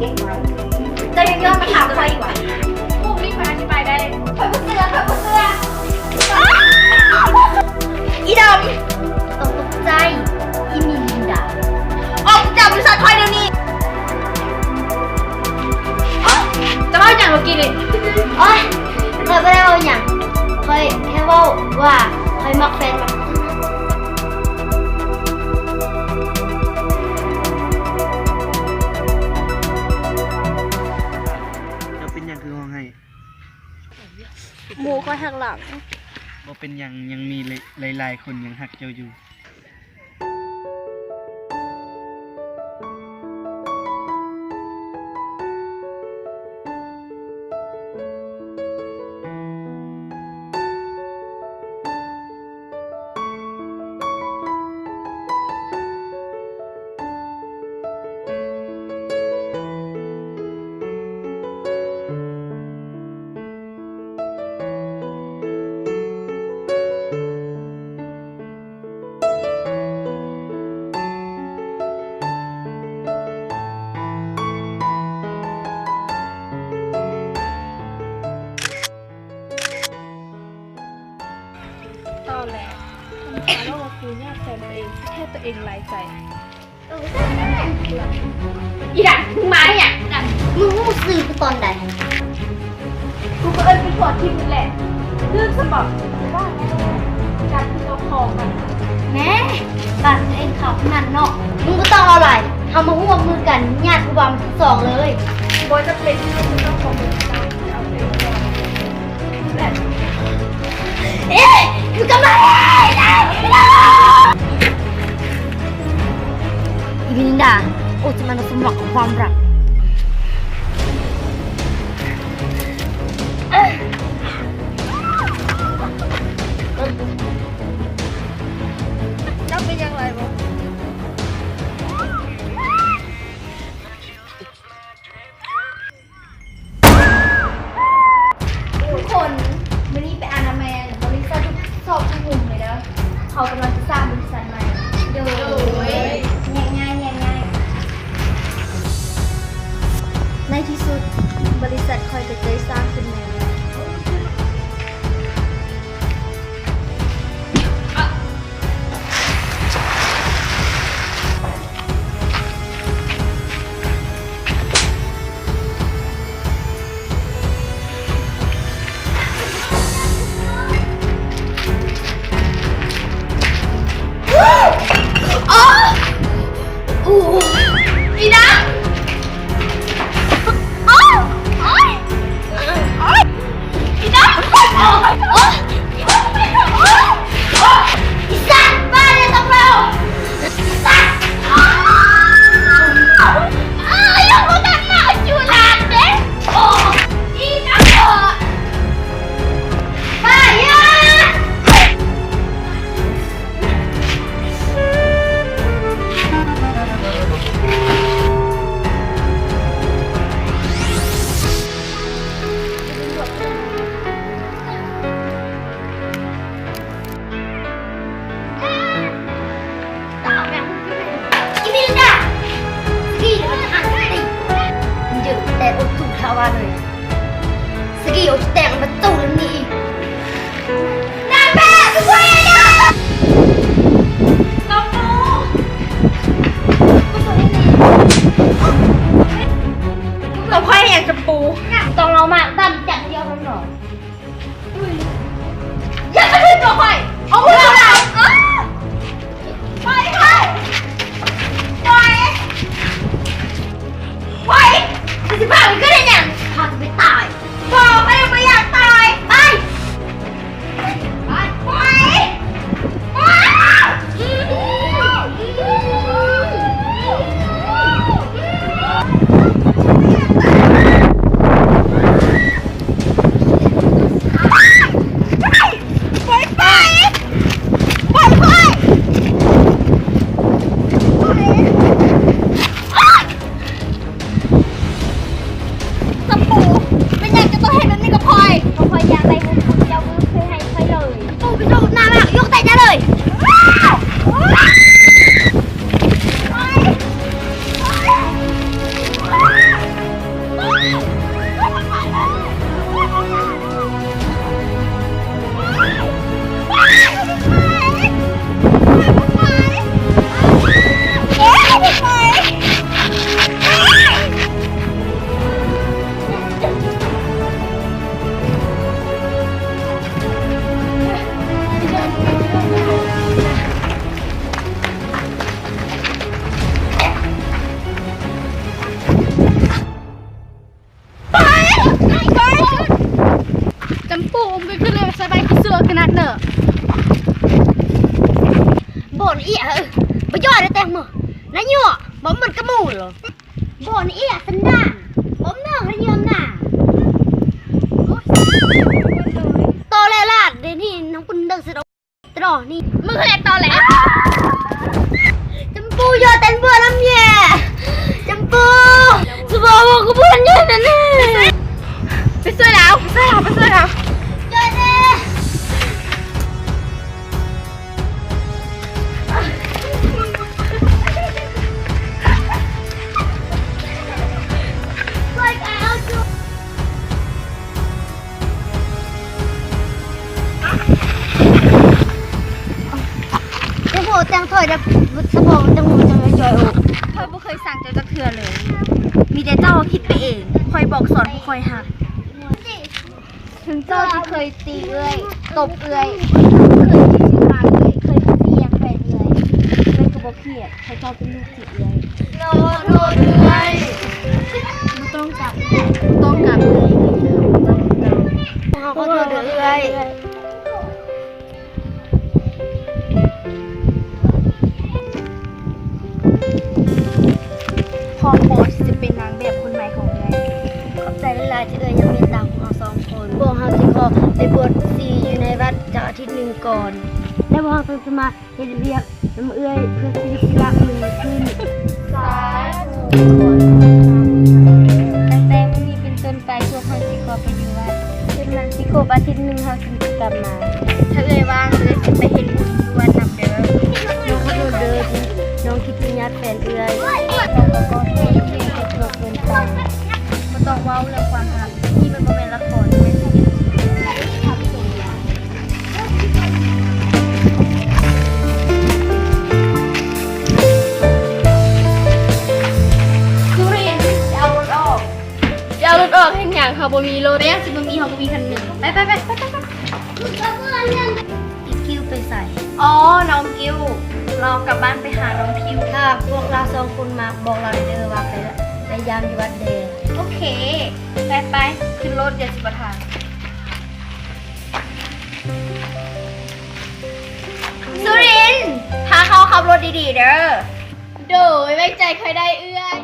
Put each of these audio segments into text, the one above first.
ເຈົ້າຍັງຍ້ອນມາຖາມຂ້ອຍອີກຫວາ? ພວກນີ້ມັນອະທິບາຍໄດ້. ຂ້ອຍບໍ່ເຊື່ອ ຂ້ອຍບໍ່ເຊື່ອ. ອີດຳ! ຕ້ອງຕົກໃຈ ອີມິລິນດາ. ອອກຈາກບໍລິສັດຂ້ອຍດຽວນີ້! ເຈົ້າເວົ້າຫຍັງເມື່ອກີ້ນີ້? ໂອຍ ຂ້ອຍບໍ່ໄດ້ເວົ້າຫຍັງ. ຂ້ອຍແຄ່ເວົ້າວ່າຂ້ອຍມັກແຟນມັນ. ເຈົ້າເປັນຫຍັງຄືຮ້ອງໄຫ້? ໝູ່ຂ້ອຍຫັກຫຼັງ. ບໍ່ເປັນຫຍັງ, ຍັງມີຫຼາຍໆຄົນຍັງຮັກເຈົ້າຢູ່. ຕອນແລກ ມັນຄາໂລວ່າກູຍາກແຟນຕົວເອງ ແທ້ຕົວເອງຫຼາຍໃຈ. ອີດຳ ມຶງມາເຮັດຫຍັງ? ມຶງຮູ້ຊື່ກູຕອນໃດ? ກູກໍເອີ້ນກິນໂທດທີ່ມື້ແລກ. ລືມຊັ້ນບໍ? ວ່າແລ້ວ ຈັກຄືເຈົ້າຂອງມັນ. ແມ້ ປາກຕົວເອງຂາວຂະໜາດເນາະ. ມຶງບໍ່ຕ້ອງເວົ້າຫຼາຍ. ເຮົາມາຮ່ວມມືກັນຍາດຜູ້ບ່າວຄົນທີສອງເລີຍ. ບໍ່ຈຳເປັນທີ່ຕ້ອງເປັນເຈົ້າຂອງບໍລິສັດ. ເອົາໄປກ່ອນ. ເອ ຄືກຳລັງ ອີລິນດາ ໂອຈະມານະສຳລັບຄວາມລັກ. ເຈົ້າເປັນຫຍັງຫຼາຍບໍ່? ທຸກຄົນ ມື້ນີ້ໄປອະນາໄມບໍລິສັດ ທຸກຊອກທຸກມຸມເລີຍເດີ. ເຂົາກຳລັງຈະສ້າງບໍລິສັດໃໝ່. ໂດຍ ແຍກຍ້າຍ ແຍກຍ້າຍ. ໃນທີ່ສຸດ ບໍລິສັດຂ້ອຍກໍໄດ້ສ້າງຂຶ້ນມາ. ອີດຳ! ອີດຳ! ອີສັດ ບ້າແລ້ວ ຕ້ອງເວົ້າ ອີສັດ ຢ່າບໍ່ຕັດໜ້າຈຸລາເດ້. ໂອ້ ອີດຳ ບ້າ ຢ່າ. ອີມິລດາ ສະກີ ມັນຫັນຕີ ມັນເຈີແຕ່ອົດຕູທາວາເລີຍ. ສະກີ ໂອຈະແຕກປະຕູລະນີ້ອີກ. ນາງແບບ ຊ່ວຍແດ່ ນ້ອງໜູ ຕ້ອງຂ້ອຍຫຍັງຈະປູ ຕ້ອງເອົາມາດຳຈັບດຽວກັນໜໍ. ຢ່າກະຖືກຕົວຂ້ອຍ ເອົາມືເຂົ້າຫຼັງ. ໄປ ໄປ ໄປ ໄປ ຊິພາໄປຂຶ້ນເຮັດຫຍັງ? ພາໄປຕາຍ. ບໍ່ ຂ້ອຍບໍ່ຢາກຕາຍ. ໄປ ໄປ ໄປ. ເນີ ບໍ່ນະເອຍ ເອີ ບໍ່ຢອດແຕ່ງມືນາຍົວ ບໍ່ມັນກະໝູລ ບໍ່ນະເອຍ ສັນດານ ບໍ່ເນີ ລະຍອມນາ ໂອ້ຍ ໂຕແລລາດເດນີ້ ນ້ອງປຸ້ນເດີສະດອກ ຕະຫຼໍນີ້ ມຶງເຮັດຕອແຫຼ ຈຳປູ ຢອດແຕ່ງເບື່ອນຳແຍ ຈຳປູ ສະບອກວ່າກູບໍ່ທັນຍອດນັ້ນແນ່ ໄປຊ່ວຍລາວ ໄປຊ່ວຍລາວ ໄປຊ່ວຍລາວ ຊ່ວຍແດ່ ແຕ່ງໂຫແຕ່ງຖອຍແບບສະບອງແຕ່ງໂຫຈັ່ງຈອຍໂອ ຂ້ອຍບໍ່ເຄີຍສັ່ງເຈົ້າຈັກເທື່ອເລີຍ ມີແຕ່ເຈົ້າຄິດໄປເອງ ຂ້ອຍບອກສອນຜູ້ຂ້ອຍຮັກ ເຖິງເຈົ້າຊິເຄີຍຕີເອື້ອຍ ຕົບເອື້ອຍ ເຄີຍຈິກສີປາກເອື້ອຍ ເຄີຍຂີ້ແຍງແຂວນເອື້ອຍ ເອື້ອຍກໍບໍ່ຄຽດ ເພາະເຈົ້າເປັນລູກ ເອື້ອຍ ຂໍໂທດເອື້ອຍ ບໍ່ຕ້ອງກັບ ບໍ່ຕ້ອງກັບເອື້ອຍ ພວກເຮົາຂໍໂທດເດີ້ເອື້ອຍ ພ້ອມບໍ່ທີ່ຈະເປັນນາງແບບຄົນໃໝ່ຂອງເອື້ອຍ? ຂອບໃຈຫຼາຍໆ ທີ່ເອື້ອຍຍັງເມດຕາພວກເຮົາສອງຄົນ ພວກເຮົາຊິຂໍໄປບວດຊີຢູ່ໃນວັດຈັກອາທິດໜຶ່ງກ່ອນ ແລ້ວພວກເຮົາຈະມາ ເຮັດວຽກນຳເອື້ອຍເພື່ອຊີວິດທີ່ລາບລື່ນຂຶ້ນ. ສາທຸ. ຕັ້ງແຕ່ມື້ນີ້ເປັນຕົ້ນໄປ ພວກເຮົາຊິຂໍໄປຢູ່ວັດ. ເປັນຫຍັງຊິຄົບອາທິດໜຶ່ງເຮົາຈຶ່ງຊິກັບມາ. ຖ້າເອື້ອຍວ່າງ ເອື້ອຍຊິໄປເຮັດບຸນຢູ່ວັດນຳເດີ. ນ້ອງຂໍໂທດເດີ ທີ່ນ້ອງຄິດຕິຍາດແຟນເອື້ອຍ. ນ້ອງກໍຂໍໂທດທີ່ເຮັດຕົວເກີນໄປ. ບໍ່ຕ້ອງເວົ້າເລື່ອງຄວາມຮັກ. ນີ້ມັນບໍ່ແມ່ນລະຄອນ ແມ່ນຊີວິດ. ສຸລິນ ໄປເອົາລົດອອກ. ໄປເອົາລົດອອກເຮັດຫຍັງ? ເຮົາບໍ່ມີລົດ. ເປັນຫຍັງຊິບໍ່ມີ? ເຮົາກໍມີຄັນໜຶ່ງ. ໄປ ໄປ ໄປ ໄປ ໄປ. ອີຄິວໄປໃສ? ອໍ ນ້ອງກິ້ວ ລາວກັບບ້ານໄປຫານ້ອງພິວ. ຖ້າພວກລາວສອງຄົນມາ ບອກລາວແດ່ເດີວ່າໄປ ໄປຢາມຢູ່ວັດແດ່. ໂອເຄ ໄປ ໄປ ຂຶ້ນລົດ ດຽວຊິບໍ່ທັນ. ສຸລິນ ພາເຮົາຂັບລົດດີໆເດີ. ໂດຍ ໄວ້ໃຈຂ້ອຍໄດ້ເອື້ອຍ.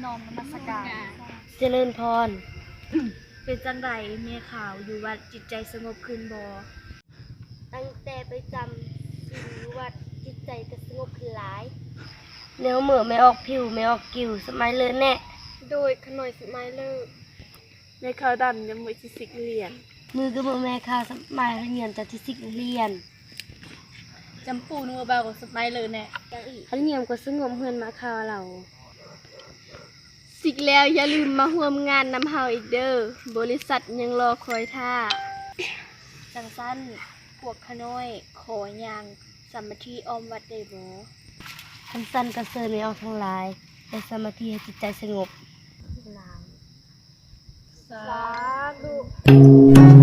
ນ້ອມນະມັດສະການ ຈະເລີນພອນ. ເປັນຈັ່ງໃດແມ່ຂາວ ຢູ່ວັດຈິດໃຈສະຫງົບຂຶ້ນບໍ່? ຕັ້ງແຕ່ໄປຈຳສິນຢູ່ວັດ ຈິດໃຈກໍສະຫງົບຂຶ້ນຫຼາຍ. ແນວເໝີແມ່ອອກຜິວ ແມ່ອອກກິວ ສະໄໝເລີແນະ. ໂດຍ ຂະນ້ອຍສະໄໝເລີ. ແມ່ຂາວດຳ ຍາມມື້ຊິສິກນັກຮຽນ. ມືກໍເໝີແມ່ຂາວ ສະໄໝຮຽນ ເຈົ້າຊິສິກນັກຮຽນ. ຈຳປູນະເໝີບ່າວ ສະໄໝເລີແນະ. ຄັນຍາມກໍສະຫງົບເຮືອນມາຄາວເລົ່າ. ສິກແລ້ວຢ່າລືມມາຮ່ວມງານນຳເຮົາອີກເດີ້ ບໍລິສັດຍັງລໍຄອຍຖ້າ. ຈັ່ງຊັ້ນ ພວກຂ້ານ້ອຍຂໍຍ່າງສະມາທິອ້ອມວັດໄດ້ບໍ່? ຄັນຊັ້ນກໍເຊີນແມ່ອອກທັງຫຼາຍ ໄປສະມາທິໃຫ້ຈິດໃຈສະຫງົບ. ສາທຸ.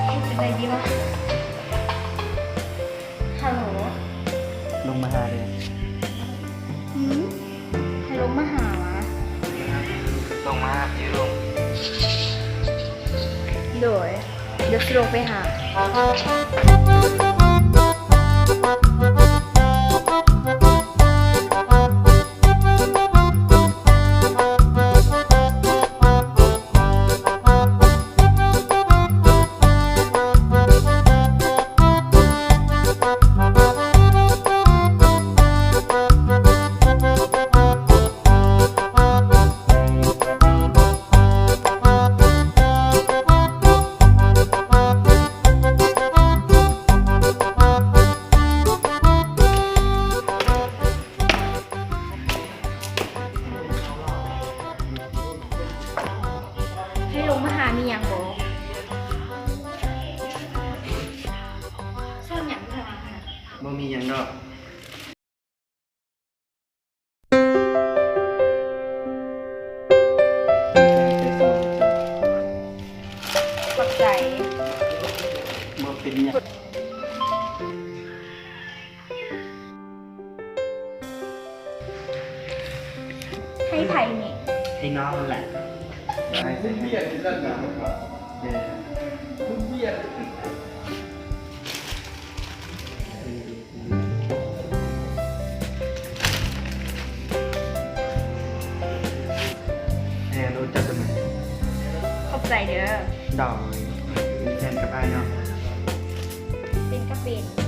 ເຮັດຈັ່ງໃດດີວະ? ຮັລໂຫຼ ລົງມາຫາເດີ້. ຫື? ໃຫ້ລົງມາຫາວະ? ລົງມາຫາຢູ່ລົງ. ໂດຍ. ດຽວຊິລົງໄປຫາ. ໃຫ້ລົງມາຫາມີຫຍັງບໍ່? ສອນຫຍັງ? ບໍ່ມີຫຍັງດອກ. ຂອບໃຈ. ບໍ່ເປັນຫຍັງ. ໃຫ້ໃຜນີ້? ໃຫ້ນ້ອງນັ້ນແຫຼະ. ເອີ. ໃຈເດີ້. ໂດຍ ເປັນແຟນກັບອ້າຍເນາະ. ເປັນກໍເປັນ.